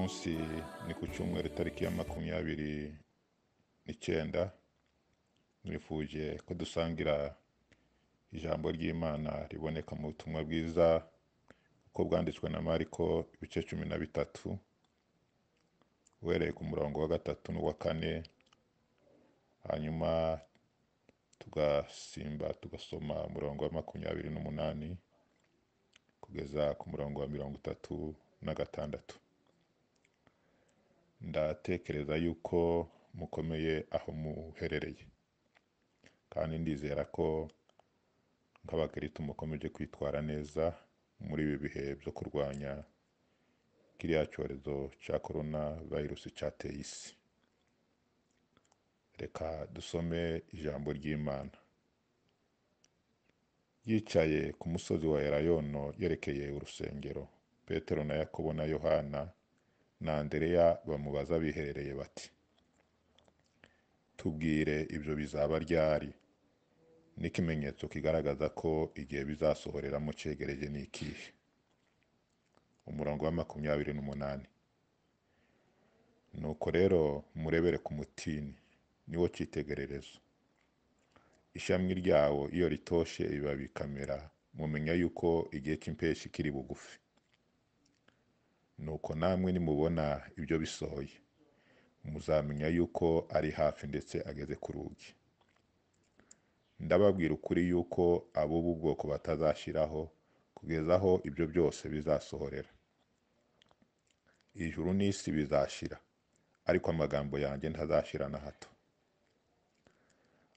Munsi ni ku cyumweru tariki ya 29. Nifuje ko dusangira ijambo ry'Imana riboneka mu butumwa bwiza uko bwanditswe na Mariko, ibice 13, uhereye ku murongo wa 3 n'uwa 4, hanyuma tugasimba tugasoma umurongo wa 28 kugeza ku murongo wa 36. Ndatekereza yuko mukomeye aho muherereye, kandi ndizera ko nk'abakristo mukomeje kwitwara neza muri ibi bihe byo kurwanya kiriya cyorezo cya korona virusi cyateye isi. Reka dusome ijambo ry'Imana. Yicaye ku musozi wa Elayono yerekeye urusengero, Petero na Yakobo na Yohana na Andereya bamubaza biherereye bati: tubwire, ibyo bizaba ryari? N'ikimenyetso kigaragaza ko igihe bizasohoreramo cyegereje ni ikihe? Umurongo wa 28. Nuko rero murebere ku mutini, niwo cyitegererezo. Ishami ryawo iyo ritoshe ibibabi bikamera, mumenya yuko igihe cy'impeshyi kiri bugufi. Nuko namwe nimubona ibyo bisohoye, muzamenya yuko ari hafi ndetse ageze ku rugi. Ndababwira ukuri yuko ab'ubu bwoko batazashiraho kugeza aho ibyo byose bizasohorera. Ijuru n'isi bizashira, ariko amagambo yanjye ntazashira na hato.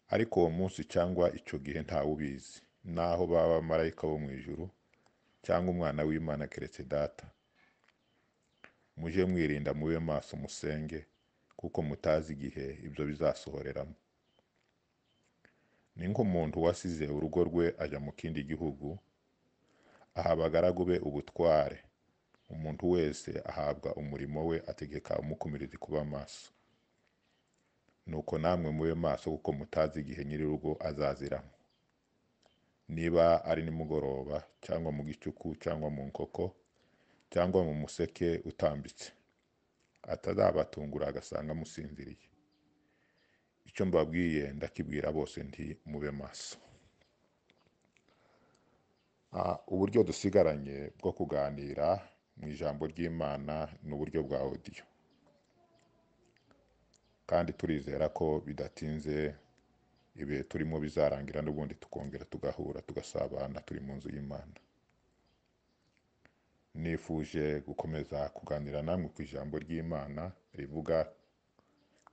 Ariko uwo munsi cyangwa icyo gihe ntawubizi, naho baba abamarayika bo mu ijuru cyangwa umwana w'Imana keretse Data. Mujye mwirinda, mube maso, musenge, kuko mutazi igihe ibyo bizasohoreramo. Ni nk'umuntu wasize urugo rwe ajya mu kindi gihugu, aha abagaragu be ubutware. Umuntu wese ahabwa umurimo we, ategeka umukumirizi kuba maso. Nuko namwe mube maso, kuko mutazi igihe nyir'urugo azaziramo, niba ari nimugoroba cyangwa mu gicuku cyangwa mu nkoko cyangwa mu museke utambitse, atazabatungura agasanga musinziriye. Icyo mbabwiye ndakibwira bose nti: mube maso. Uburyo dusigaranye bwo kuganira mu ijambo ry'Imana ni uburyo bwa audio, kandi turizera ko bidatinze ibihe turimo bizarangira, n'ubundi tukongera tugahura tugasabana turi mu nzu y'Imana. Nifuje gukomeza kuganira namwe ku ijambo ry'Imana rivuga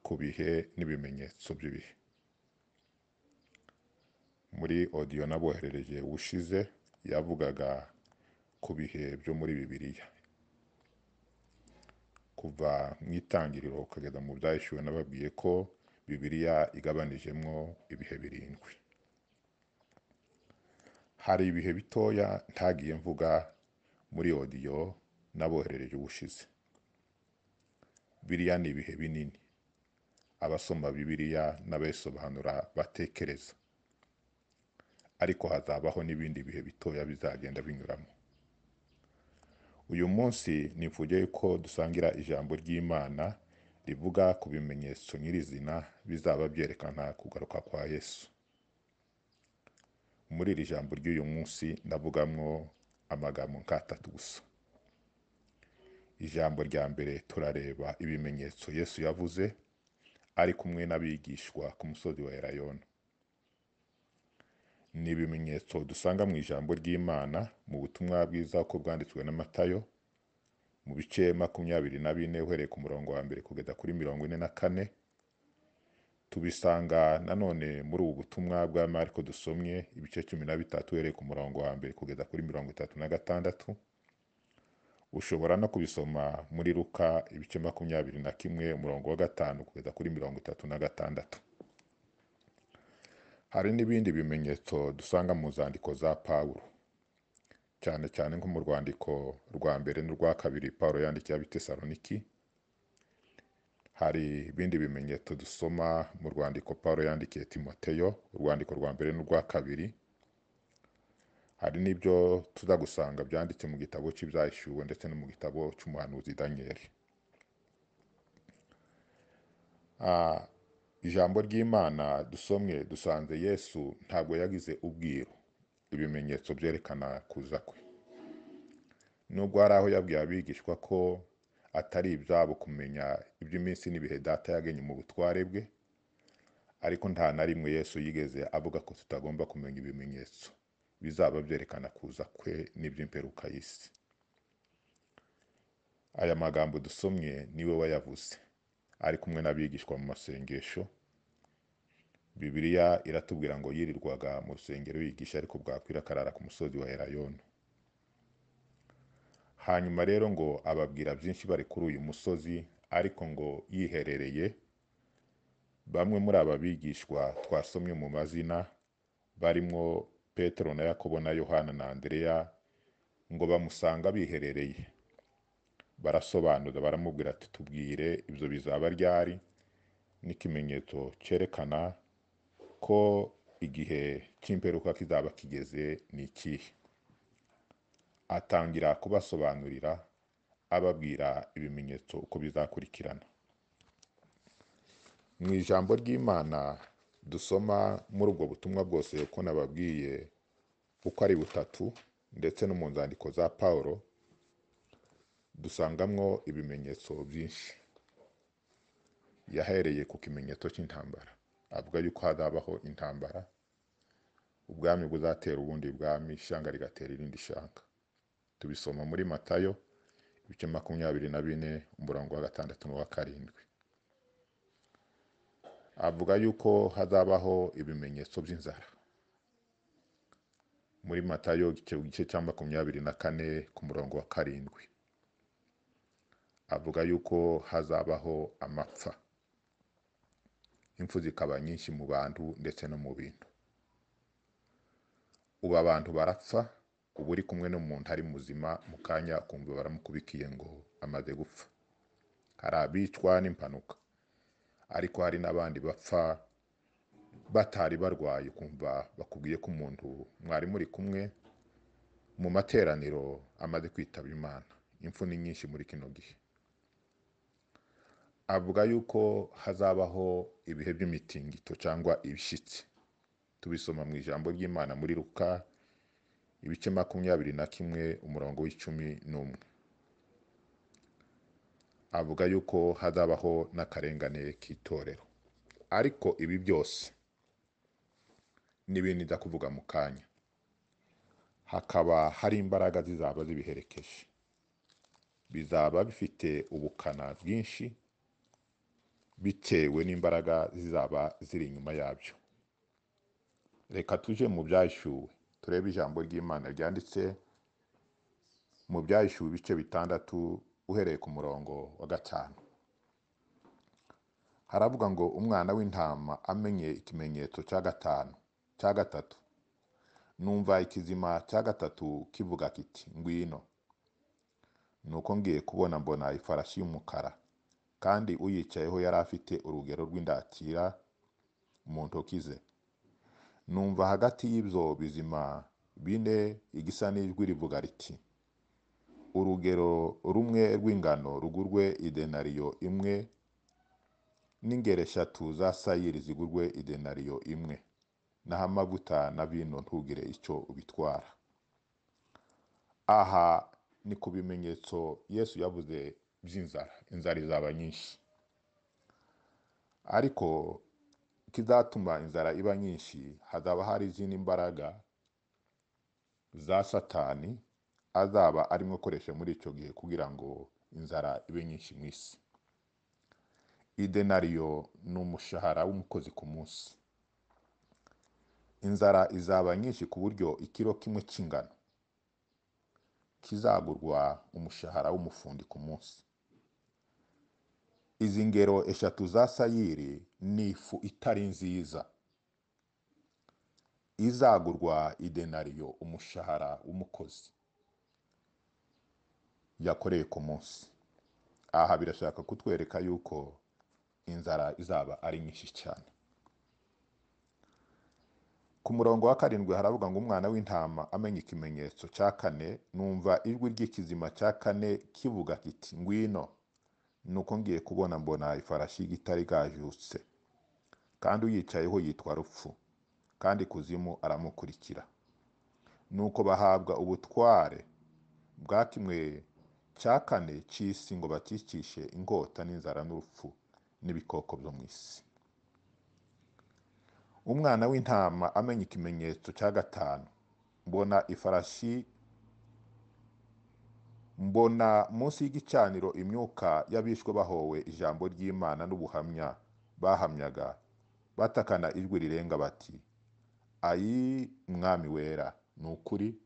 ku bihe n'ibimenyetso by'ibihe. Muri audio naboherereje ubushize yavugaga ku bihe byo muri Bibiliya, kuva mu itangiriro ukageza mu byahishuwe. Nababwiye ko Bibiliya igabanijemo ibihe 7. Hari ibihe bitoya ntagiye mvuga muri audio naboherereje ubushize. Biriya ni ibihe binini abasoma Bibiliya n'abayisobanura batekereza, ariko hazabaho n'ibindi bihe bitoya bizagenda binyuramo. Uyu munsi nifuje ko dusangira ijambo ry'Imana rivuga ku bimenyetso nyirizina bizaba byerekana kugaruka kwa Yesu. Muri iri jambo ry'uyu munsi ndavugamwo amagambo nk'atatu gusa. Ijambo rya mbere, turareba ibimenyetso Yesu yavuze ari kumwe n'abigishwa ku musozi wa Elayono. Ni ibimenyetso dusanga mu ijambo ry'Imana mu butumwa bwiza uko bwanditswe na Matayo, mu bice 24 uhereye ku murongo wa 1 kugeza kuri 44. Tubisanga nanone muri ubu butumwa bwa Mariko dusomye, ibice 13 uhereye ku murongo wa 1 kugeza kuri 36. Ushobora no kubisoma muri Luka ibice 21 umurongo wa 5 kugeza kuri 36. Hari n'ibindi bimenyetso dusanga mu zandiko za Pawulo, cyane cyane nko mu rwandiko rwa 2 n'urwa 2 Pawulo yandikiye ab'i Tesaloniki. Hari ibindi bimenyetso dusoma mu rwandiko Pawulo yandikiye Timoteyo, urwandiko rwa 2 n'urwa 2. Hari n'ibyo tuza gusanga byanditse mu gitabo cy'ibyahishuwe ndetse no mu gitabo cy'umuhanuzi Daniyeli. Ijambo ry'Imana dusomye dusanze Yesu ntabwo yagize ubwiru ibimenyetso byerekana kuza kwe. Nubwo hari aho yabwiye abigishwa ko atari ibyabo kumenya iby'iminsi n'ibihe Data yagenye mu butware bwe, ariko nta na rimwe Yesu yigeze avuga ko tutagomba kumenya ibimenyetso bizaba byerekana kuza kwe n'iby'imperuka y'isi. Aya magambo dusomye niwe wayavuze ari kumwe n'abigishwa mu masengesho. Bibiliya iratubwira ngo yirirwaga mu rusengero yigisha, ariko bwakwira akarara ku musozi wa Elayono. Hanyuma rero ngo ababwira byinshi bari kuri uyu musozi, ariko ngo yiherereye. Bamwe muri aba bigishwa twasomye mu mazina barimo Petero na Yakobo na Yohana na Andereya, ngo bamusanga biherereye, barasobanuza baramubwira ati tubwire ibyo bizaba ryari, n'ikimenyetso cyerekana ko igihe cy'imperuka kizaba kigeze ni ikihe. Atangira kubasobanurira ababwira ibimenyetso uko bizakurikirana. Mu ijambo ry'Imana dusoma muri ubwo butumwa bwose uko nababwiye uko ari butatu, ndetse no mu nzandiko za Pawulo dusangamwo ibimenyetso byinshi. Yahereye ku kimenyetso cy'intambara, avuga yuko hazabaho intambara, ubwami buzatera ubundi bwami, ishyanga rigatera irindi shyanga. Tubisoma muri Matayo ibice 24 umurongo wa 6 n'uwa 7. Avuga yuko hazabaho ibimenyetso by'inzara muri Matayo igice cya 24 ku murongo wa 7. Avuga yuko hazabaho amapfa, impfu zikaba nyinshi mu bantu ndetse no mu bintu. Ubu abantu barapfa, uba uri kumwe n'umuntu ari muzima, mu kanya ukumva baramukubikiye ngo amaze gupfa. Hari abicwa n'impanuka, ariko hari n'abandi bapfa batari barwaye, ukumva bakubwiye ko umuntu mwari muri kumwe mu materaniro amaze kwitaba Imana. Impfu ni nyinshi muri kino gihe. Avuga yuko hazabaho ibihe by'imitingito cyangwa ibishyitsi. Tubisoma mu ijambo ry'Imana muri Luka ibice 21 umurongo wa 11. Avuga yuko hazabaho n'akarengane k'itorero. Ariko ibi byose n'ibindi ndakuvuga mu kanya, hakaba hari imbaraga zizaba zibiherekeje, bizaba bifite ubukana bwinshi bitewe n'imbaraga zizaba ziri inyuma yabyo. Reka tuje mu Byahishuwe turebe ijambo ry'Imana ryanditse mu Byahishuwe ibice 6 uhereye ku murongo wa 5. Haravuga ngo umwana w'intama amenye ikimenyetso cya 5 cya 3, numva ikizima cya 3 kivuga kiti ngwino. Nuko ngiye kubona mbona ifarashi y'umukara, kandi uyicayeho yari afite urugero rw'indatira mu ntoki ze. Numva hagati y'ibyo bizima bine igisa n'ijwi rivuga riti urugero rumwe rw'ingano rugurwe idenariyo imwe, n'ingero 3 za sayiri zigurwe idenariyo imwe, naho amavuta na vino ntugire icyo ubitwara. Aha ni ku bimenyetso Yesu yavuze by'inzara. Inzara izaba nyinshi, ariko kizatuma inzara iba nyinshi, hazaba hari izindi mbaraga za Satani azaba arimo akoresha muri icyo gihe kugira ngo inzara ibe nyinshi mu isi. Idenariyo ni umushahara w'umukozi ku munsi. Inzara izaba nyinshi ku buryo ikiro kimwe cy'ingano kizagurwa umushahara w'umufundi ku munsi. Izi ngero 3 za sayiri ni ifu itari nziza izagurwa idenariyo, umushahara w'umukozi yakoreye ku munsi. Aha birashaka kutwereka yuko inzara izaba ari nyinshi cyane. Ku murongo wa 7 haravuga ngo umwana w'intama amenye ikimenyetso cya 4, numva ijwi ry'ikizima cya 4 kivuga kiti ngwino. Nuko ngiye kubona mbona ifarashi y'igitare igajutse, kandi uyicayeho yitwa Rupfu, kandi Kuzimu aramukurikira. Nuko bahabwa ubutware bwa kimwe cya kane cy'isi ngo bakicishe inkota n'inzara n'urupfu n'ibikoko byo mu isi. Umwana w'intama amenya ikimenyetso cya gatanu, mbona ifarashi, mbona munsi y'igicaniro imyuka y'abishwe bahowe ijambo ry'Imana n'ubuhamya bahamyaga, batakana ijwi rirenga bati: Ayi Mwami wera, ni ukuri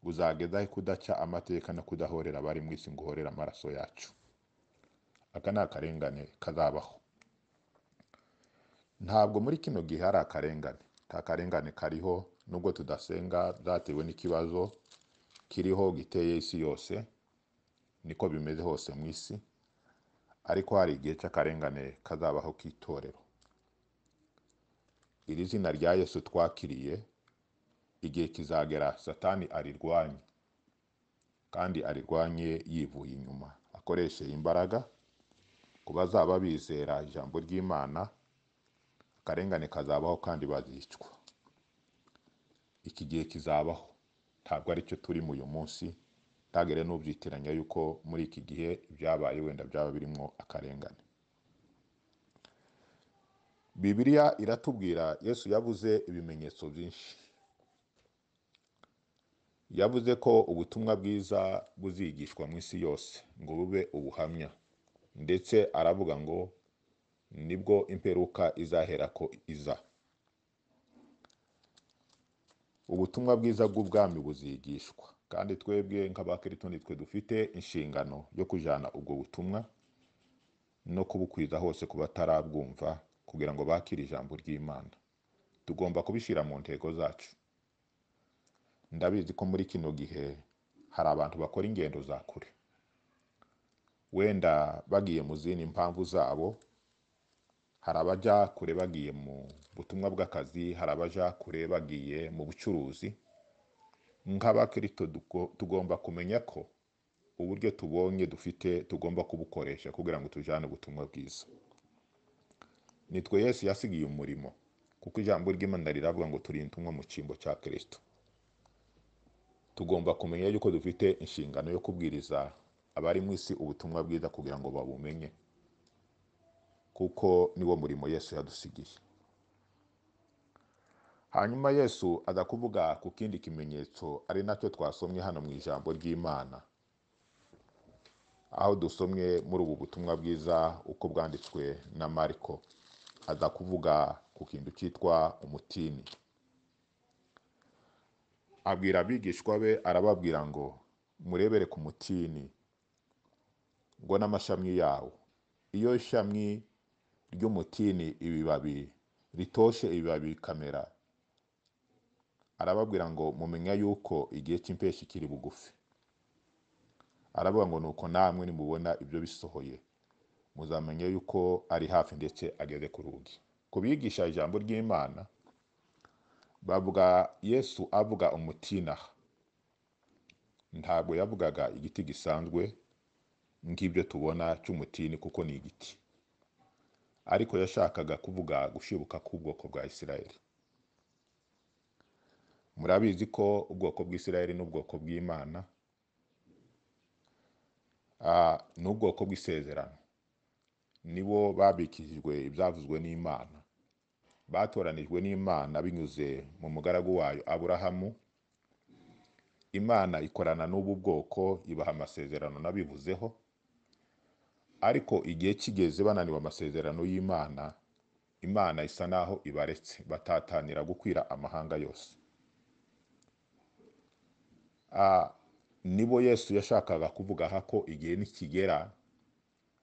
uzageza he kudaca amateka no kudahorera abari mu isi ngo uhorere amaraso yacu? Aka ni akarengane kazabaho. Ntabwo muri kino gihe hari akarengane, nta karengane kariho, nubwo tudasenga byatewe n'ikibazo kiriho giteye isi yose, niko bimeze hose mu isi, ariko hari igihe cy'akarengane kazabaho k'itorero. Iri zina rya Yesu twakiriye, igihe kizagera Satani arirwanye, kandi arirwanye yivuye inyuma, akoreshe imbaraga ku bazaba bizera ijambo ry'Imana. Akarengane kazabaho kandi bazicwa. Iki gihe kizabaho, ntabwo aricyo turimo uyu munsi, ntagere n'ubyitiranya yuko muri iki gihe ibyabaye wenda byaba birimo akarengane. Bibiliya iratubwira, Yesu yavuze ibimenyetso byinshi. Yavuze ko ubutumwa bwiza buzigishwa mu isi yose ngo bube ubuhamya, ndetse aravuga ngo nibwo imperuka izahera ko iza. Ubutumwa bwiza bw'ubwami buzigishwa, kandi twebwe nk'abakristo nitwe dufite inshingano yo kujana ubwo butumwa no kubukwiza hose ku batarabwumva, kugira ngo bakire ijambo ry'Imana. Tugomba kubishyira mu ntego zacu. Ndabizi ko muri kino gihe hari abantu bakora ingendo za kure, wenda bagiye mu zindi mpamvu zabo. Hari abajya kure bagiye mu butumwa bw'akazi, hari abajya kure bagiye mu bucuruzi. Nk'abakristo tugomba kumenya ko uburyo tubonye dufite tugomba kubukoresha kugira ngo tujane ubutumwa bwiza. Nitwe Yesu yasigiye umurimo, kuko ijambo ry'Imana riravuga ngo turi intumwa mu cyimbo cya Kristo. Tugomba kumenya yuko dufite inshingano yo kubwiriza abari mu isi ubutumwa bwiza kugira ngo babumenye, kuko niwo murimo Yesu yadusigiye. Hanyuma Yesu aza kuvuga ku kindi kimenyetso, ari nacyo twasomye hano mu ijambo ry'Imana, aho dusomye muri ubu butumwa bwiza uko bwanditswe na Mariko. Aza kuvuga ku kintu cyitwa umutini. Abwira abigishwa be, arababwira ngo murebere ku mutini ngo n'amashami yawo. Iyo ishami ry'umutini ibibabi ritoshe, ibibabi bikamera, arababwira ngo mumenya yuko igihe cy'impeshyi kiri bugufi. Aravuga ngo nuko namwe nimubona ibyo bisohoye muzamenya yuko ari hafi ndetse ageze ku rugi. Kubigisha ijambo ry'Imana bavuga Yesu avuga umutini aha, ntabwo yavugaga igiti gisanzwe nk'ibyo tubona cy'umutini, kuko ni igiti, ariko yashakaga kuvuga gushibuka k'ubwoko bwa Isirayeli. Murabizi ko ubwoko bw'Isirayeli n'ubwoko bw'Imana n'ubwoko bw'isezerano, nibo babikijwe ibyavuzwe n'Imana, batoranijwe n'Imana binyuze mu mugaragu wayo Aburahamu. Imana ikorana n'ubu bwoko, ibaha amasezerano nabivuzeho, ariko igihe kigeze bananiwe amasezerano y'Imana, Imana isa naho ibaretse, batatanira gukwira amahanga yose. Nibo Yesu yashakaga kuvuga aha ko igihe nikigera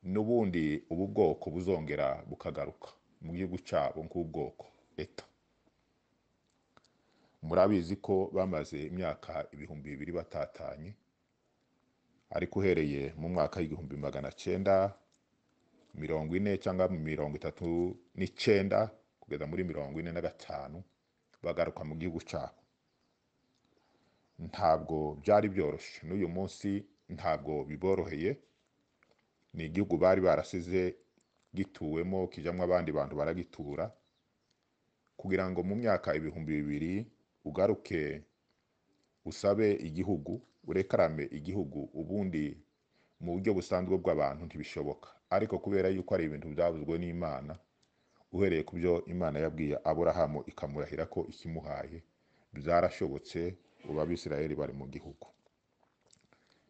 n'ubundi ubu bwoko buzongera bukagaruka mu gihugu cyabo nk'ubwoko eta. Murabizi ko bamaze imyaka 2000 batatanye, ariko uhereye mu mwaka 1940 cyangwa 39 kugeza muri 45 bagaruka mu gihugu cyabo. Ntabwo byari byoroshye, n'uyu munsi ntabwo biboroheye, Ni igihugu bari barasize gituwemo, kijamwo abandi bantu baragitura, kugira ngo mu myaka 2000 ugaruke usabe igihugu, urekarame igihugu. Ubundi mu buryo busanzwe bw'abantu ntibishoboka, ariko kubera yuko ari ibintu byavuzwe n'Imana, uhereye ku byo Imana yabwiye Aburahamu ikamurahira ko ikimuhaye, byarashobotse. Ubu Abisirayeli bari mu gihugu.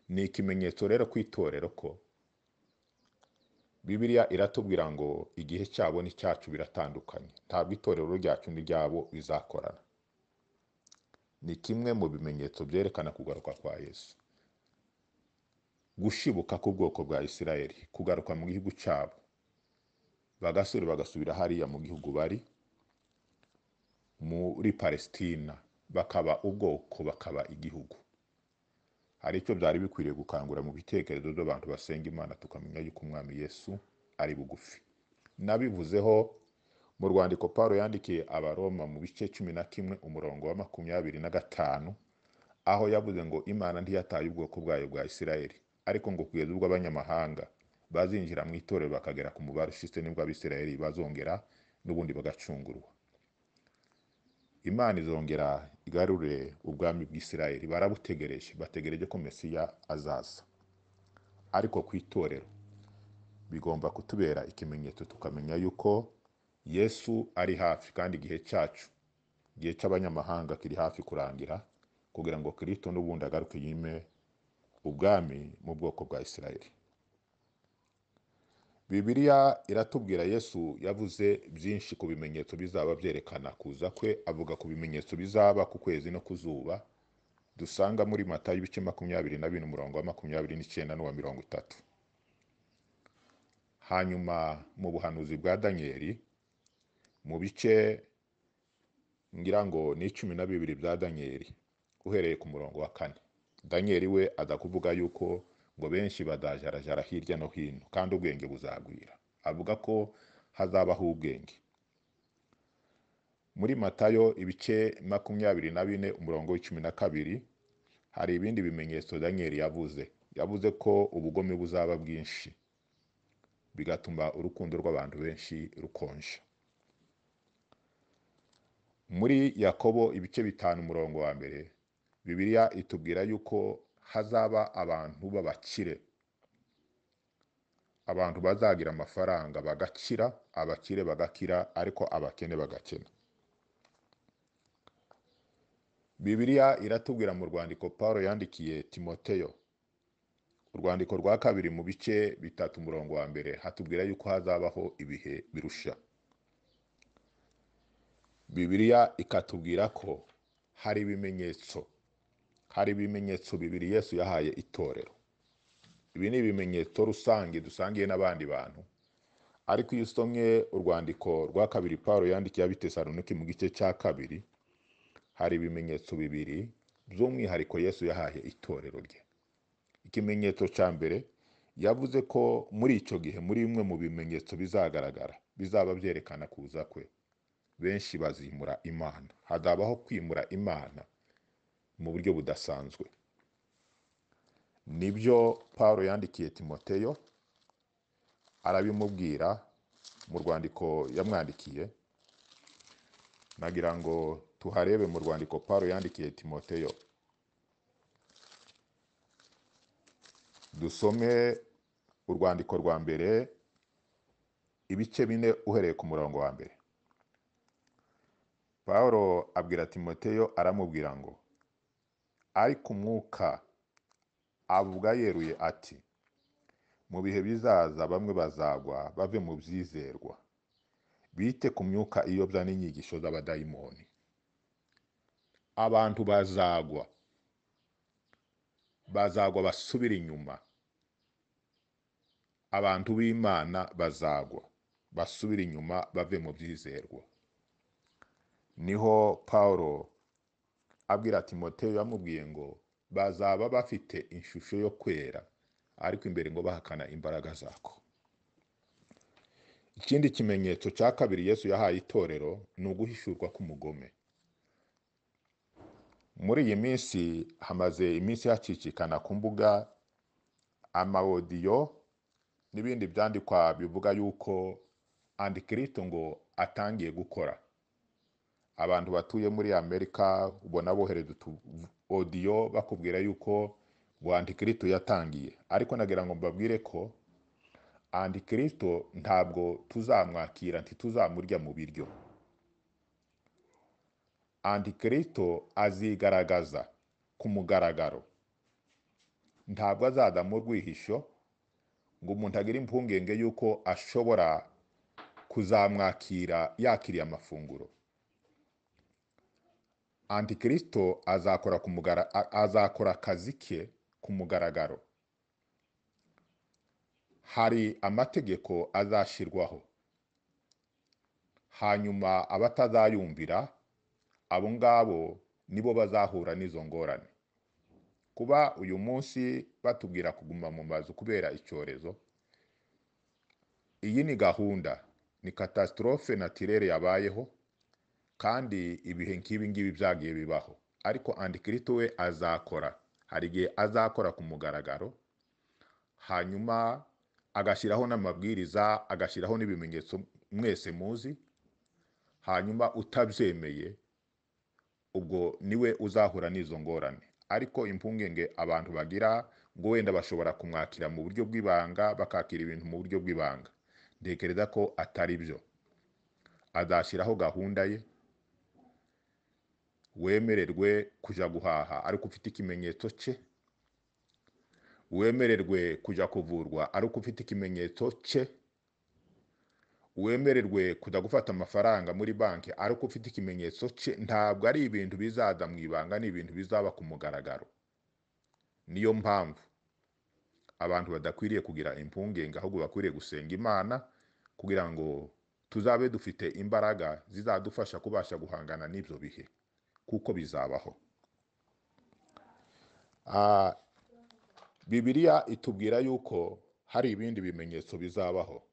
Ni ikimenyetso rero ku itorero ko Bibiliya iratubwira ngo igihe cyabo n'icyacu biratandukanye, ntabwo itorero ryacu n'iryabo bizakorana. Ni kimwe mu bimenyetso byerekana kugaruka kwa Yesu, gushibuka k'ubwoko bwa Isirayeli, kugaruka mu gihugu cyabo, bagasubira bagasubira hariya mu gihugu bari muri Palestina, bakaba ubwoko, bakaba igihugu. Hari icyo byari bikwiriye gukangura mu bitekerezo by'abantu basenga Imana, tukamenya yuko Umwami Yesu ari bugufi. Nabivuzeho mu rwandiko Paulo yandikiye Abaroma mu bice 11 umurongo wa 25, aho yavuze ngo Imana ntiyataye ubwoko bwayo bwa Isirayeli, ariko ngo kugeza ubwo abanyamahanga bazinjira mu itorero bakagera ku mubare ushitse, nibwo Abisirayeli bazongera n'ubundi bagacungurwa. Imana izongera igarure ubwami bw'Isirayeli. Barabutegereje, bategereje ko Mesiya azaza. Ariko ku itorero bigomba kutubera ikimenyetso, tukamenya yuko Yesu ari hafi, kandi igihe cyacu, igihe cy'abanyamahanga kiri hafi kurangira, kugira ngo Kristo n'ubundi agaruke yime ubwami mu bwoko bwa Isirayeli. Bibiliya iratubwira, Yesu yavuze byinshi ku bimenyetso bizaba byerekana kuza kwe, avuga ku bimenyetso bizaba ku kwezi no ku zuba, dusanga muri Matayo ibice 24 umurongo wa 29 n'uwa 30. Hanyuma mu buhanuzi bwa Daniyeli, mu bice ngira ngo ni 12 bya Daniyeli, uhereye ku murongo wa 4, Daniyeli we aza kuvuga yuko ngo benshi bazajarajara hirya no hino, kandi ubwenge buzagwira. Avuga ko hazabaho ubwenge. Muri Matayo ibice 24 umurongo wa 12, hari ibindi bimenyetso Daniyeli yavuze. Yavuze ko ubugome buzaba bwinshi, bigatuma urukundo rw'abantu benshi rukonja. Muri Yakobo ibice 5 umurongo wa 1, Bibiliya itubwira yuko hazaba abantu b'abakire, abantu bazagira amafaranga bagakira, abakire bagakira, ariko abakene bagakena. Bibiliya iratubwira mu rwandiko Paulo yandikiye Timoteyo, urwandiko rwa 2 mu bice 3 umurongo wa 1, hatubwira yuko hazabaho ibihe birusha. Bibiliya ikatubwira ko hari ibimenyetso, hari ibimenyetso bibiri Yesu yahaye itorero. Ibi ni ibimenyetso rusange dusangiye n'abandi bantu, ariko iyo usomye urwandiko rwa 2 Paulo yandikiye ab'Itesalonike mu gice cya 2, hari ibimenyetso bibiri by'umwihariko Yesu yahaye itorero rye. Ikimenyetso cya mbere, yavuze ko muri icyo gihe, muri bimwe mu bimenyetso bizagaragara bizaba byerekana kuza kwe, benshi bazimura Imana. Hazabaho kwimura Imana mu buryo budasanzwe. Nibyo Paulo yandikiye Timoteyo, arabimubwira mu rwandiko yamwandikiye. Nagira ngo tuharebe mu rwandiko Paulo yandikiye Timoteyo, dusome urwandiko rwa 1 ibice 4 uhereye ku murongo wa 1. Paulo abwira Timoteyo, aramubwira ngo ariko umwuka avuga yeruye ati, mu bihe bizaza bamwe bazagwa bave mu byizerwa, bite ku myuka iyobya n'inyigisho z'abadayimoni. Abantu bazagwa, bazagwa basubira inyuma. Abantu b'Imana bazagwa basubira inyuma bave mu byizerwa. Niho Paulo abwira Timoteyo, yamubwiye ngo bazaba bafite ishusho yo kwera, ariko imbere ngo bahakana imbaraga zako. Ikindi kimenyetso cya 2 Yesu yahaye itorero ni uguhishurwa k'umugome. Muri iyi minsi hamaze iminsi hacicikana ku mbuga amawodiyo N'ibindi byandikwa bivuga yuko antikristo ngo atangiye gukora. Abantu batuye muri Amerika ubona bohereza utu audio bakubwira yuko ngo antikristo yatangiye, ariko nagira ngo mbabwire ko antikristo ntabwo tuzamwakira, ntituzamurya mu biryo. Antikristo azigaragaza ku mugaragaro, ntabwo azaza mu rwihisho ngo umuntu agire impungenge yuko ashobora kuzamwakira yakiriye amafunguro. Antikristo azakora akazi ke ku mugaragaro. Hari amategeko azashyirwaho, hanyuma abatazayumvira abo ngabo nibo bazahura n'izo ngorane. Kuba uyu munsi batubwira kuguma mu mazu kubera icyorezo, iyi ni gahunda, ni catastrophe naturelle yabayeho, kandi ibihe nk'ibi ngibi byagiye bibaho. Ariko antikristo we azakora, hari igihe azakora ku mugaragaro, hanyuma agashyiraho n'amabwiriza, agashyiraho n'ibimenyetso mwese muzi, hanyuma utabyemeye ubwo niwe uzahura n'izo ngorane. Ariko impungenge abantu bagira ngo wenda bashobora kumwakira mu buryo bw'ibanga, bakakira ibintu mu buryo bw'ibanga, ntekereza ko atari byo. Azashyiraho gahunda ye, wemererwe kujya guhaha ariko ufite ikimenyetso cye, wemererwe kujya kuvurwa ariko ufite ikimenyetso cye, wemererwe kujya gufata amafaranga muri banki ariko ufite ikimenyetso cye. Ntabwo ari ibintu bizaza mu ibanga, ni ibintu bizaba ku mugaragaro. Niyo mpamvu abantu badakwiriye kugira impungenge, ahubwo bakwiriye gusenga Imana kugira ngo tuzabe dufite imbaraga zizadufasha kubasha guhangana n'ibyo bihe, kuko bizabaho. Bibiliya itubwira yuko hari ibindi bimenyetso bizabaho.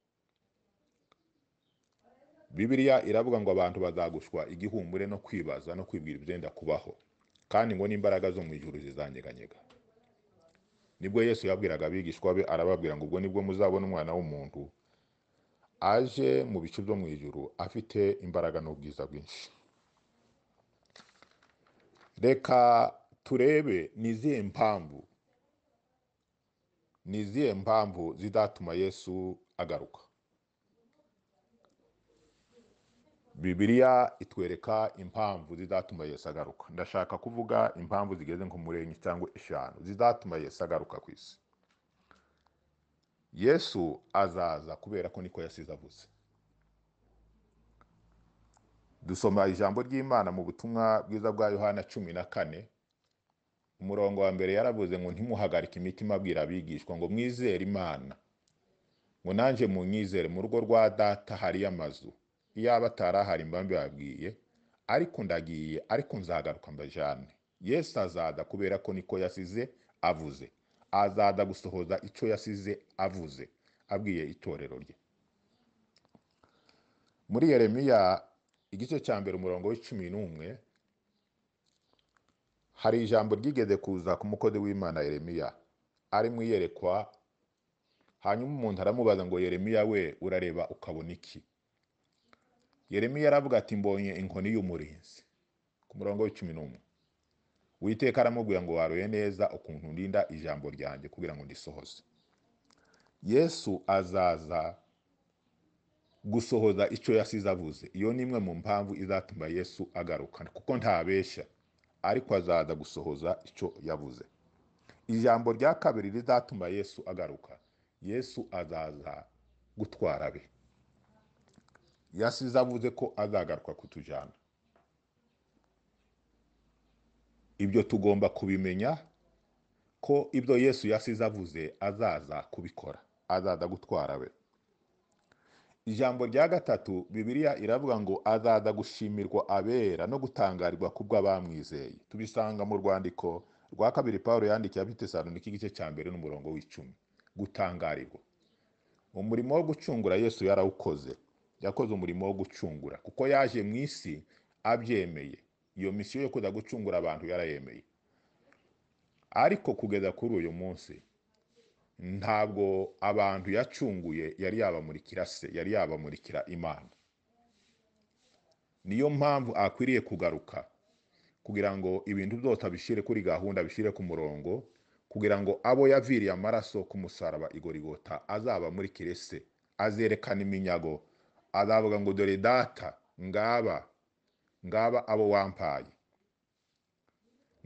Bibiliya iravuga ngo abantu bazagushwa igihumure no kwibaza no kwibwira ibyenda kubaho, kandi ngo n'imbaraga zo mu ijuru zizanyeganyega. Nibwo Yesu yabwiraga abigishwa be, arababwira ngo ubwo nibwo muzabona umwana w'umuntu aje mu bicu byo mu ijuru afite imbaraga n'ubwiza bwinshi. Reka turebe ni izihe mpamvu zizatuma Yesu agaruka. Bibiliya itwereka impamvu zizatuma Yesu agaruka. Ndashaka kuvuga impamvu zigeze nko muri enye cyangwa eshanu zizatuma Yesu agaruka ku isi. Yesu azaza kubera ko niko yasize avuze. Dusoma ijambo ry'Imana mu butumwa bwiza bwa Yohana 14, umurongo wa mbere. Yaravuze ngo ntimuhagarike imitima, abwira abigishwa ngo mwizere Imana, ngo nanjye munyizere, mu rugo rwa data hari amazu, iyaba atarahari mba mbibabwiye, ariko ndagiye, ariko nzagaruka mbajane. Yesu azaza kubera ko niko yasize avuze. Azaza gusohoza icyo yasize avuze, abwiye itorero rye. Muri Yeremiya igice cya mbere umurongo w'11, hari ijambo ryigeze kuza ku mukozi w'Imana Yeremiya ari mu iyerekwa. Hanyuma umuntu aramubaza ngo Yeremiya we, urareba ukabona iki? Yeremiya aravuga ati mbonye inkoni y'umurinzi. Ku murongo w'11, Uwiteka aramubwira ngo waroye neza ukuntu ndinda ijambo ryanjye kugira ngo ndisohoze. Yesu azaza gusohoza icyo yasize avuze. Iyo ni imwe mu mpamvu izatuma Yesu agaruka, kuko ntabeshya, ariko azaza gusohoza icyo yavuze. Ijambo rya kabiri rizatuma Yesu agaruka, Yesu azaza gutwara abe. Yasize avuze ko azagaruka kutujyana. Ibyo tugomba kubimenya, ko ibyo Yesu yasize avuze azaza kubikora, azaza gutwara abe. Ijambo rya gatatu, Bibiliya iravuga ngo azaza gushimirwa abera no gutangarirwa kubw'abamwizeye. Tubisanga mu rwandiko rwa kabiri Paulo yandikiye ab'i Tesalonike igice cya mbere n'umurongo w'10. Gutangarirwa. Umurimo wo gucungura Yesu yarawukoze. Yakoze umurimo wo gucungura kuko yaje mu isi abyemeye. Iyo misiyo yo kuza gucungura abantu yarayemeye. Ariko kugeza kuri uyu munsi Ntabwo abantu yacunguye yari yabamurikira se, yari yabamurikira Imana. Niyo mpamvu akwiriye kugaruka kugira ngo ibintu byose abishyire kuri gahunda, abishyire ku murongo, kugira ngo abo yaviriye amaraso ku musaraba i Gorigota azabamurikire se, azerekana iminyago, azavuga ngo dore data, ngaba ngaba abo wampaye,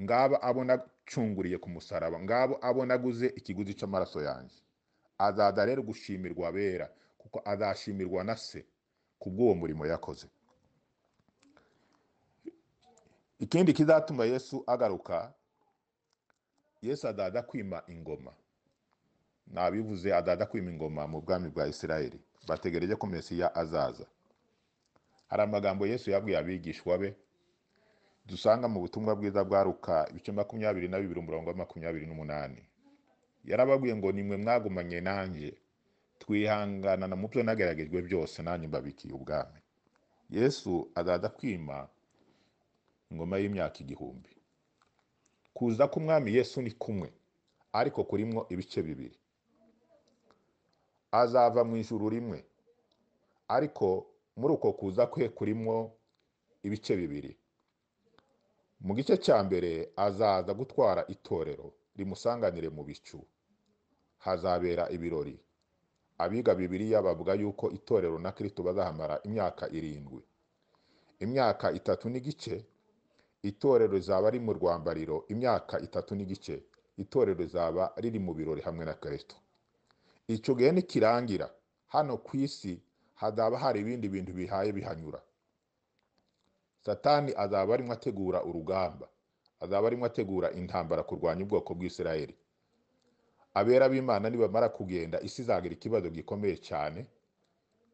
ngaba abo nacunguriye ku musaraba, ngabo abo naguze ikiguzi cy'amaraso yanjye. Azaza rero gushimirwa abera, kuko azashimirwa na se kubw'uwo murimo yakoze. Ikindi kizatuma Yesu agaruka, Yesu azaza kwima ingoma. Nabivuze, azaza kwima ingoma mu bwami bwa Isirayeli. Bategereje ko Mesiya azaza. Hari amagambo Yesu yabwiye abigishwa be dusanga mu butumwa bwiza bwa Luka ibice 22 umurongo wa 28. Yarababwiye ngo nimwe mwagumanye nanjye, twihanganana mu byo nageragejwe byose, nanjye mbabikiye ubwami. Yesu azaza kwima ingoma y'imyaka 1000. Kuza k'umwami Yesu ni kumwe, ariko kurimwo ibice bibiri. Azava mu ijuru rimwe, ariko muri uko kuza kwe kurimwo ibice bibiri. Mu gice cya mbere azaza gutwara itorero rimusanganire mu bicu, hazabera ibirori. Abiga Bibiliya bavuga yuko itorero na Kristo bazahamara imyaka 7. Imyaka 3 n'igice itorero rizaba riri mu rwambariro, imyaka 3 n'igice itorero rizaba riri mu birori hamwe na Kristo. Icyo gihe nikirangira, hano ku isi hazaba hari ibindi bintu bihaye bihanyura. Satani azaba arimo ategura urugamba, azaba arimo ategura intambara kurwanya ubwoko bw'Isirayeli. Abera b'Imana nibamara kugenda, isi izagira ikibazo gikomeye cyane,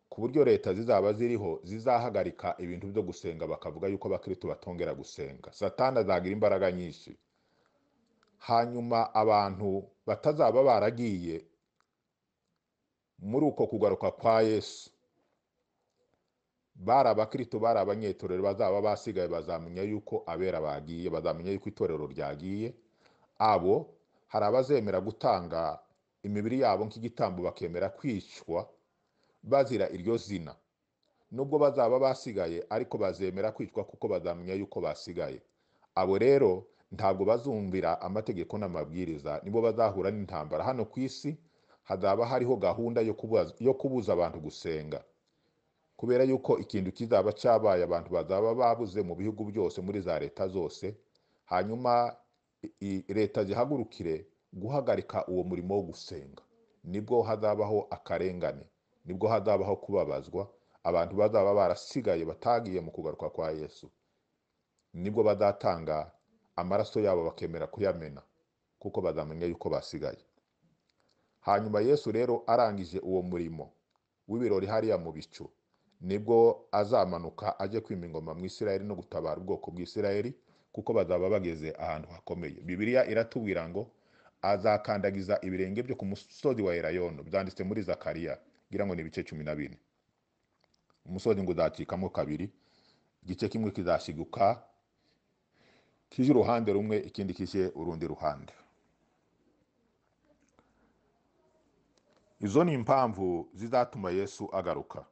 ku buryo leta zizaba ziriho zizahagarika ibintu byo gusenga, bakavuga yuko abakristo batongera gusenga. Satani azagira imbaraga nyinshi. Hanyuma abantu batazaba baragiye muri uko kugaruka kwa Yesu, bari abakristo, bari abanyetorero bazaba basigaye, bazamenya yuko abera bagiye, bazamenya yuko itorero ryagiye. Abo hari abazemera gutanga imibiri yabo nk'igitambo, bakemera kwicwa bazira iryo zina. Nubwo bazaba basigaye, ariko bazemera kwicwa kuko bazamenya yuko basigaye. Abo rero ntabwo bazumvira amategeko n'amabwiriza, nibo bazahura n'intambara. Hano ku isi hazaba hariho gahunda yo kubuza abantu gusenga, kubera yuko ikintu kizaba cyabaye, abantu bazaba babuze mu bihugu byose, muri za leta zose. Hanyuma leta zihagurukire guhagarika uwo murimo wo gusenga. Nibwo hazabaho akarengane, nibwo hazabaho kubabazwa. Abantu bazaba barasigaye batagiye mu kugaruka kwa Yesu, nibwo bazatanga amaraso yabo bakemera kuyamena, kuko bazamenya yuko basigaye. Hanyuma Yesu rero arangije uwo murimo w'ibirori hariya mu bicu, nibwo azamanuka aje kwima ingoma mu Isirayeli no gutabara ubwoko bw'Isirayeli, kuko bazaba bageze ahantu hakomeye. Bibiliya iratubwira ngo azakandagiza ibirenge byo ku musozi wa Elayono, byanditse muri Zakariya, ngira ngo ni ibice 14. Umusozi ngo uzacikamo kabiri, igice kimwe kizashiguka kije uruhande rumwe, ikindi kije urundi ruhande. Izo ni impamvu zizatuma Yesu agaruka.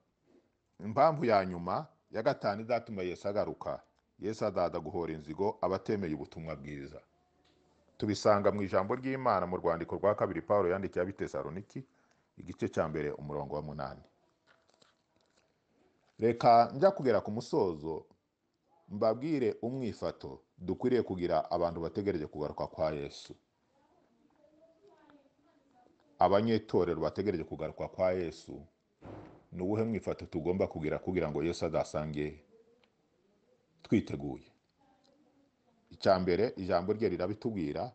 Impamvu ya nyuma ya gatanu izatuma Yesu agaruka, Yesu azaza guhora inzigo abatemeye ubutumwa bwiza. Tubisanga mu ijambo ry'Imana mu rwandiko rwa 2 Paulo yandikiye ab'i Tesaloniki, igice cya 1 umurongo wa 8. Reka njya kugera ku musozo mbabwire umwifato dukwiriye kugira abantu bategereje kugaruka kwa Yesu. Abanyetorero bategereje kugaruka kwa Yesu, ni uwuhe mwifato tugomba kugira kugira ngo Yesu azasange twiteguye? Icya mbere ijambo rye rirabitubwira,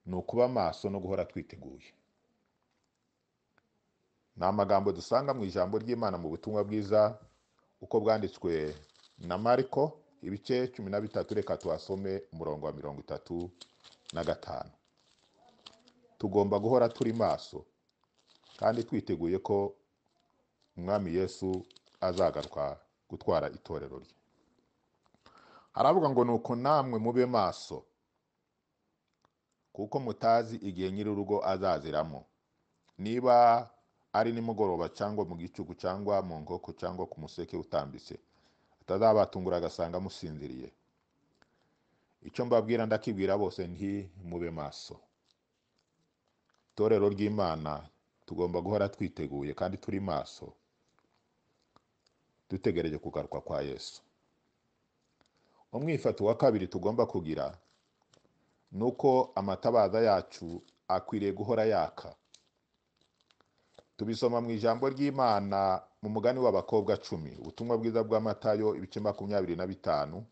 ni ukuba maso no guhora twiteguye. Ni amagambo dusanga mu ijambo ry'Imana mu butumwa bwiza uko bwanditswe na Mariko ibice 13, reka tuhasome umurongo wa 35. Tugomba guhora turi maso kandi twiteguye ko Umwami Yesu azagaruka gutwara itorero rye. Haravuga ngo nuko namwe mube maso, Kuko mutazi igihe nyir'urugo azaziramo, niba ari nimugoroba cyangwa mu gicuku cyangwa mu nkoko cyangwa ku museke utambitse, atazabatungura agasanga musinziriye. Icyo mbabwira ndakibwira bose nti mube maso. Itorero ry'Imana tugomba guhora twiteguye kandi turi maso, dutegereje kugaruka kwa Yesu. Umwifato wa kabiri tugomba kugira nuko amatabaza yacu akwiriye guhora yaka. Tubisoma mu ijambo ry'Imana mu mugani w'abakobwa 10, ubutumwa bwiza bwa Matayo ibice 25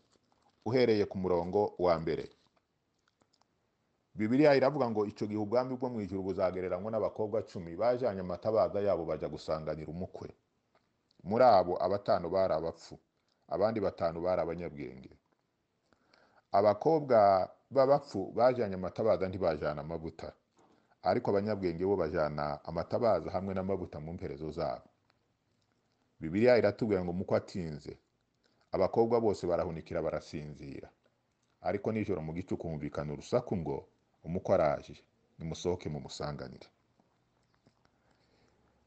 uhereye ku murongo wa 1. Bibiliya iravuga ngo icyo gihe ubwami bwo mu ijuru buzagereranywa n'abakobwa 10 bajanye amatabaza yabo bajya gusanganira umukwe. Muri abo abatanu bari abapfu, abandi 5 bari abanyabwenge. Abakobwa b'abapfu bajanye amatabaza ntibajana amavuta, ariko abanyabwenge bo bajana amatabaza hamwe n'amavuta mu mperezo zabo. Bibiliya iratubwira ngo umukwe atinze, abakobwa bose barahunikira barasinzira. Ariko nijoro mu gicuku humvikana urusaku ngo umukwe araje, nimusohoke mumusanganire.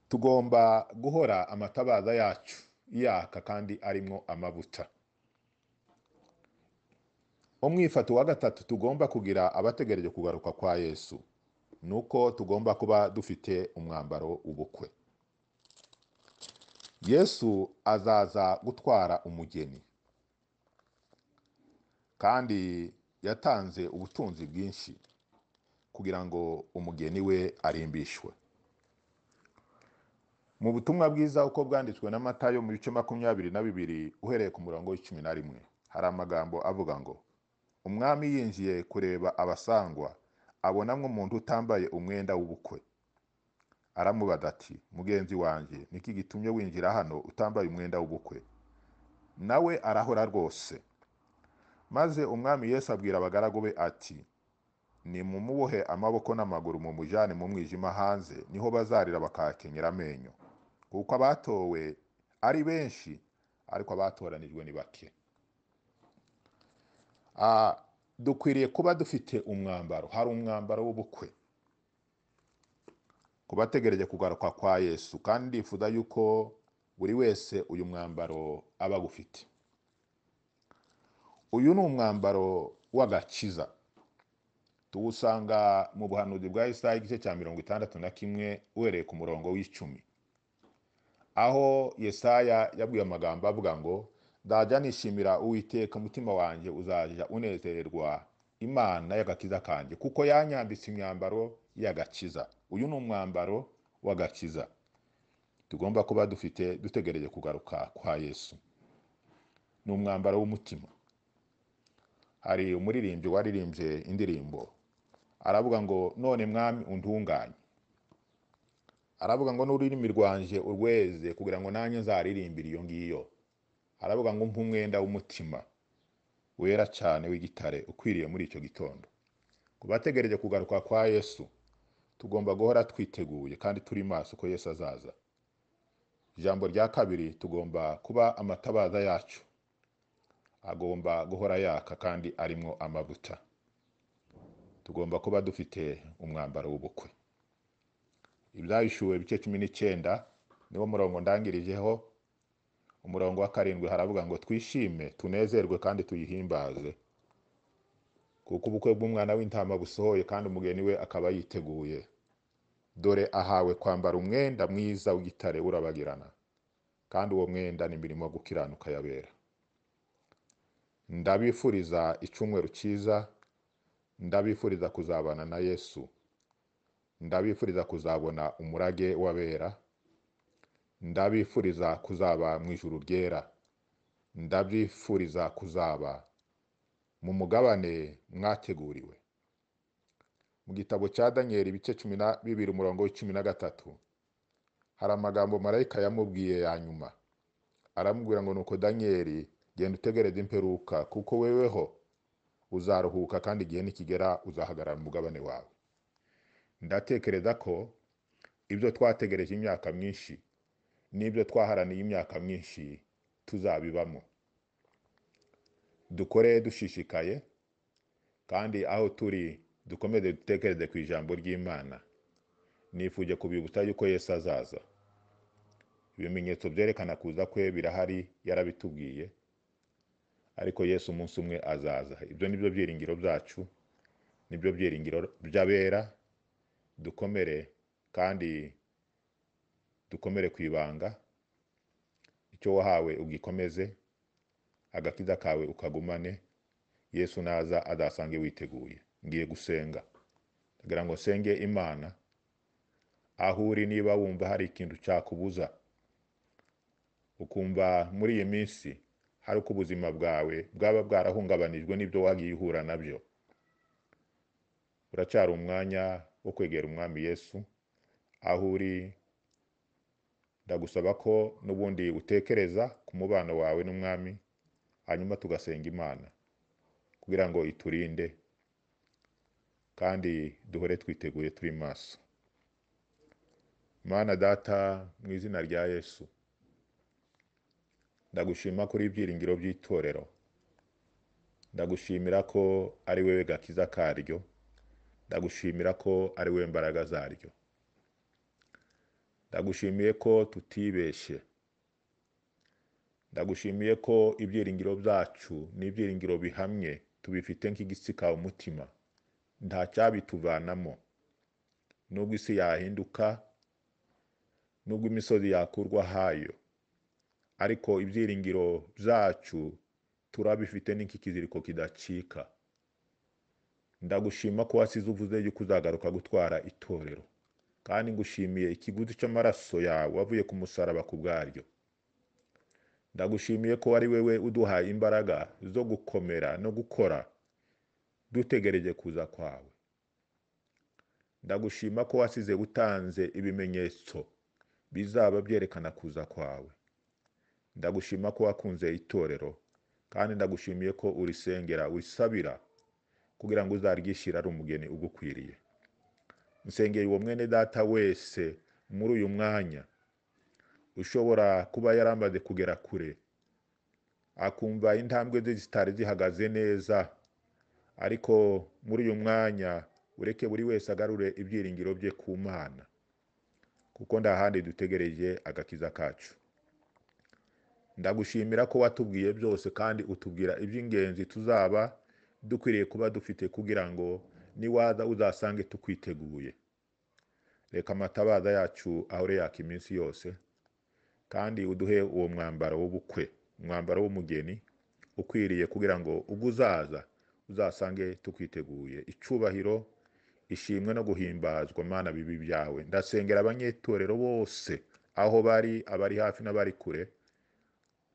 Tugomba guhora amatabaza yacu yaka kandi arimo amavuta. Umwifato wa gatatu tugomba kugira abategereje kugaruka kwa Yesu nuko tugomba kuba dufite umwambaro w'ubukwe. Yesu azaza gutwara umugeni, kandi yatanze ubutunzi bwinshi kugira ngo umugeni we arimbishwe. Mu butumwa bwiza uko bwanditswe na Matayo mu bice 22 uhereye ku murongo wa 11, hari amagambo avuga ngo umwami yinjiye kureba abasangwa, abonamwo umuntu utambaye umwenda w'ubukwe. Aramubaza ati, mugenzi wanjye, niki gitumye winjira hano utambaye umwenda w'ubukwe? Nawe arahora rwose. Maze umwami Yesu abwira abagaragu be ati, nimumubohe amaboko n'amaguru mumujane mu mwijima hanze, niho bazarira bakakenyera amenyo, kuko abatowe ari benshi ariko abatoranijwe ni bake. Dukwiriye kuba dufite umwambaro. Hari umwambaro w'ubukwe kubategereje kugaruka kwa Yesu, kandi ndifuza yuko buri wese uyu mwambaro aba agufite. Uyu ni umwambaro w'agakiza. Tuwusanga mu buhanuzi bwa Yesaya igice cya 61 uhereye ku murongo wa 10, aho Yesaya yabwiye amagambo avuga ngo ndajya nishimira Uwiteka, umutima wanjye uzajya unezererwa Imana y'agakiza kanjye, kuko yanyambitse imyambaro y'agakiza. Uyu ni umwambaro w'agakiza tugomba kuba dufite dutegereje kugaruka kwa Yesu. Ni umwambaro w'umutima. Hari umuririmbyi waririmbye indirimbo aravuga ngo none mwami untunganye, aravuga ngo n'ururimi rwanje urweze kugira ngo nanjye nzaririmbire iyo ngiyo. Aravuga ngo mpa umwenda w'umutima wera cyane w'igitare ukwiriye muri icyo gitondo. Kubategereje kugaruka kwa Yesu tugomba guhora twiteguye kandi turi maso ko Yesu azaza. Ijambo rya kabiri, tugomba kuba amatabaza yacu agomba guhora yaka kandi arimo amavuta. Tugomba kuba dufite umwambaro w'ubukwe. Ibyahishuwe ibice 19 niwo murongo ndangirijeho. Umurongo wa 7 haravuga ngo twishime tunezerwe kandi tuyihimbaze, kuko ubukwe bw'umwana w'intama busohoye kandi umugeni we akaba yiteguye. Dore ahawe kwambara umwenda mwiza w'igitare urabagirana, kandi uwo mwenda ni imirimo yo gukiranuka yabera. Ndabifuriza icyumweru cyiza, ndabifuriza kuzabana na Yesu, ndabifuriza kuzabona umurage w'abera, ndabifuriza kuzaba mu ijuru ryera, ndabyifuriza kuzaba mu mugabane mwateguriwe. Mu gitabo cya Daniel ibice 12 umurongo wa 13 hari amagambo marayika yamubwiye ya nyuma. Aramubwira ngo nuko Daniel, genda utegereze imperuka, kuko weweho uzaruhuka kandi igihe nikigera uzahagarara mu mugabane wawe. Ndatekereza ko ibyo twategereje imyaka myinshi n'ibyo twaharaniye imyaka myinshi tuzabibamo. Dukore dushishikaye, kandi aho turi Dukomeze dutekereze ku ijambo ry'Imana. Nifuje kubibutsa yuko Yesu azaza. Ibimenyetso byerekana kuza kwe birahari, yarabitubwiye, ariko Yesu umunsi umwe azaza. Ibyo nibyo byiringiro byacu, nibyo byiringiro by'abera. Dukomere kandi dukomere ku ibanga. Icyo wahawe ugikomeze, agakiza kawe ukagumane. Yesu naza azasange witeguye. Ngiye gusenga, ndagira ngo nsenge Imana. Aho uri, niba wumva hari ikintu cyakubuza, ukumva muri iyi minsi hari uko ubuzima bwawe bwaba bwarahungabanijwe n'ibyo wagiye uhura nabyo, uracyari umwanya wo kwegera Umwami Yesu. Aho uri, ndagusaba ko n'ubundi utekereza ku mubano wawe n'Umwami, hanyuma tugasenga Imana kugira ngo iturinde kandi duhore twiteguye turi maso. Mana Data, mu izina rya Yesu, ndagushima kuri ibyiringiro by'itorero. Ndagushimira ko ari wewe gakiza karyo, ndagushimira ko ari wewe mbaraga zaryo. Ndagushimiye ko tutibeshe, ndagushimiye ko ibyiringiro byacu n'ibyiringiro bihamye tubifite nk'igisika umutima, nta cyabituvanamo. Nubwo isi yahinduka, nubwo imisozi yakurwa hayo, ariko ibyiringiro byacu turabifite n'ikiziriko kidacika. Ndagushima ko wasize uvuze yuko uzagaruka gutwara itorero, kandi ngushimiye ikiguzi cy'amaraso yawe wavuye ku musaraba ku bwaryo. Ndagushimiye ko ari wewe uduhaye imbaraga zo gukomera no gukora dutegereje kuza kwawe. Ndagushima ko wasize utanze ibimenyetso bizaba byerekana kuza kwawe. Ndagushima ko wakunze itorero, kandi ndagushimiye ko urisengera, urisabira kugira ngo uzaryishyire ari umugeni ugukwiriye. Nsengeye uwo mwene data wese muri uyu mwanya ushobora kuba yaramaze kugera kure, akumva intambwe ze zitari zihagaze neza, ariko muri uyu mwanya ureke buri wese agarure ibyiringiro bye ku Mana, kuko nta handi dutegereje agakiza kacu. Ndagushimira ko watubwiye byose kandi utubwira iby'ingenzi tuzaba dukwiriye kuba dufite kugira ngo niwaza uzasange tukwiteguye. Reka amatabaza yacu ahore yaka iminsi yose, kandi uduhe uwo mwambaro w'ubukwe, umwambaro w'umugeni ukwiriye, kugira ngo ubwo uzaza uzasange tukwiteguye. Icubahiro, ishimwe no guhimbazwa, Mana, bibi byawe. Ndasengera abanyetorero bose aho bari, abari hafi n'abari kure,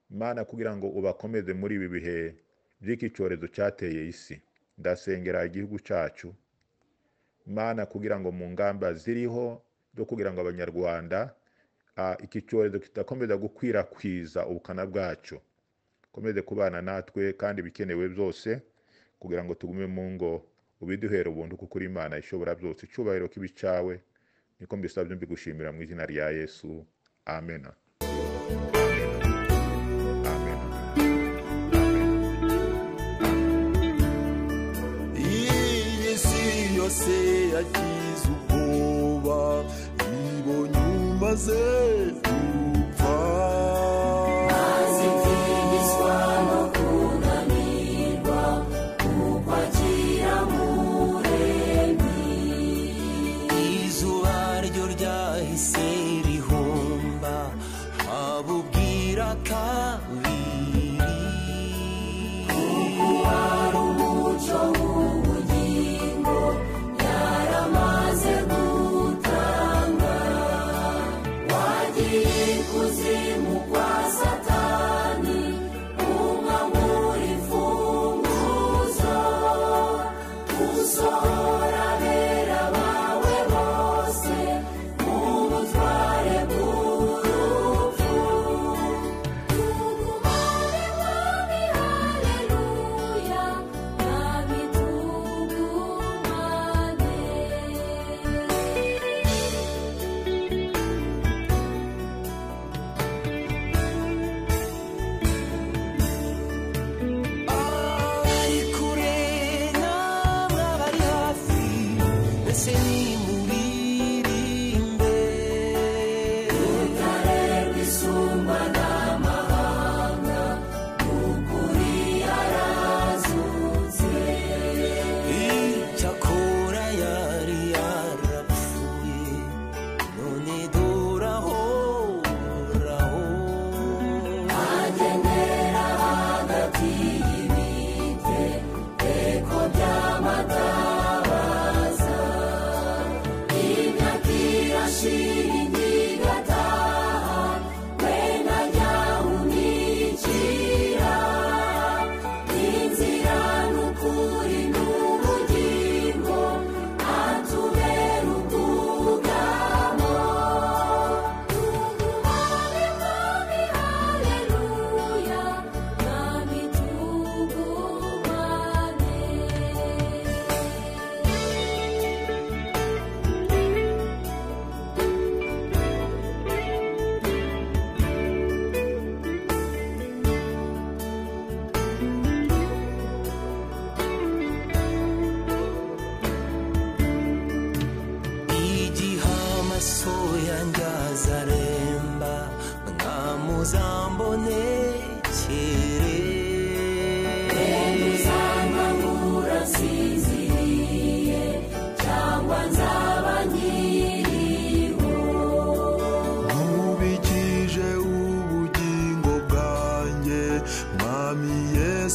Mana, kugira ngo ubakomeze muri ibi bihe by'iki cyorezo cyateye isi. Ndasengera igihugu cyacu, Mana, kugira ngo mu ngamba ziriho zo kugira ngo Abanyarwanda iki cyorezo kidakomeza gukwirakwiza ubukana bwacyo, komeze kubana natwe kandi ibikenewe byose kugira ngo tugume mu ngo, ubiduhere ubuntu, kuko uri Imana ishobora byose. Icyubahiro kibe icyawe, niko mbisabye mbigushimira mu izina rya Yesu, amena. Amen. Iyi si yose yagize ubwoba ibonye umaze gupfa. Azitigizwa no kunanirwa ukwakira Muremyi. Izuba ryo ryahise rihumba, haba ubwiza.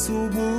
Yesu.